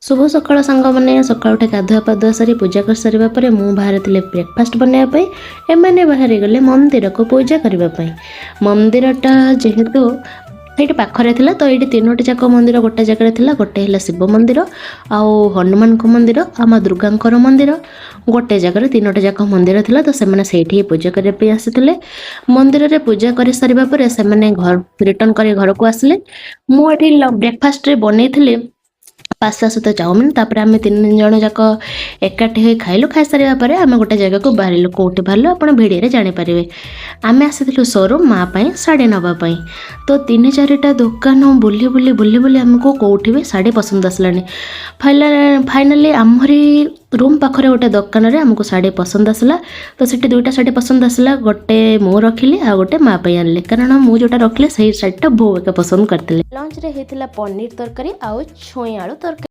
ଶୁଭ ସକାଳ ସାଙ୍ଗମାନେ। ସକାଳୁ ଉଠି ଗାଧୁଆ ପାଧୁଆ ସାରି, ପୂଜା କରିସାରିବା ପରେ ମୁଁ ବାହାରିଥିଲି ବ୍ରେକଫାଷ୍ଟ ବନାଇବା ପାଇଁ। ଏମାନେ ବାହାରି ଗଲେ ମନ୍ଦିରକୁ ପୂଜା କରିବା ପାଇଁ। ମନ୍ଦିରଟା ଯେହେତୁ ସେଇଠି ପାଖରେ ଥିଲା, ତ ଏଇଠି ତିନୋଟି ଯାକ ମନ୍ଦିର ଗୋଟେ ଜାଗାରେ ଥିଲା। ଗୋଟେ ହେଲା ଶିବ ମନ୍ଦିର, ଆଉ ହନୁମାନଙ୍କ ମନ୍ଦିର, ଆଉ ମା ଦୁର୍ଗାଙ୍କର ମନ୍ଦିର। ଗୋଟେ ଜାଗାରେ ତିନୋଟି ଯାକ ମନ୍ଦିର ଥିଲା, ତ ସେମାନେ ସେଇଠି ହିଁ ପୂଜା କରିବା ପାଇଁ ଆସିଥିଲେ। ମନ୍ଦିରରେ ପୂଜା କରିସାରିବା ପରେ ସେମାନେ ଘର ରିଟର୍ନ କରି ଘରକୁ ଆସିଲେ। ମୁଁ ଏଠି ବ୍ରେକଫାଷ୍ଟରେ ବନେଇଥିଲି ପାସ୍ତା ସହିତ ଚାଉମିନ। ତାପରେ ଆମେ ତିନି ଜଣ ଯାକ ଏକାଠି ହୋଇ ଖାଇଲୁ। ଖାଇସାରିବା ପରେ ଆମେ ଗୋଟେ ଜାଗାକୁ ବାହାରିଲୁ। କେଉଁଠି ବାହାରିଲୁ, ଆପଣ ଭିଡ଼ିଓରେ ଜାଣିପାରିବେ। ଆମେ ଆସିଥିଲୁ ସୋରୁମ୍ ମା ପାଇଁ ଶାଢ଼ୀ ନେବା ପାଇଁ। ତ ତିନି ଚାରିଟା ଦୋକାନ ବୁଲି ବୁଲି ବୁଲି ବୁଲି ଆମକୁ କେଉଁଠି ବି ଶାଢ଼ୀ ପସନ୍ଦ ଆସିଲାନି। ଫାଇନାଲି ଆମରି ରୁମ୍ ପାଖରେ ଗୋଟେ ଦୋକାନରେ ଆମକୁ ଶାଢ଼ୀ ପସନ୍ଦ ଆସିଲା। ତ ସେଠି ଦୁଇଟା ଶାଢ଼ୀ ପସନ୍ଦ ଆସିଲା। ଗୋଟେ ମୁଁ ରଖିଲି, ଆଉ ଗୋଟେ ମା ପାଇଁ ଆଣିଲି, କାରଣ ମୁଁ ଯେଉଁଟା ରଖିଲି, ସେଇ ଶାଢ଼ୀଟା ବୋଉ ଏକା ପସନ୍ଦ କରିଥିଲେ। ଲଞ୍ଚରେ ହେଇଥିଲା ପନିର ତରକାରୀ ଆଉ ଛୁଇଁ ଆଳୁ ତରକାରୀ।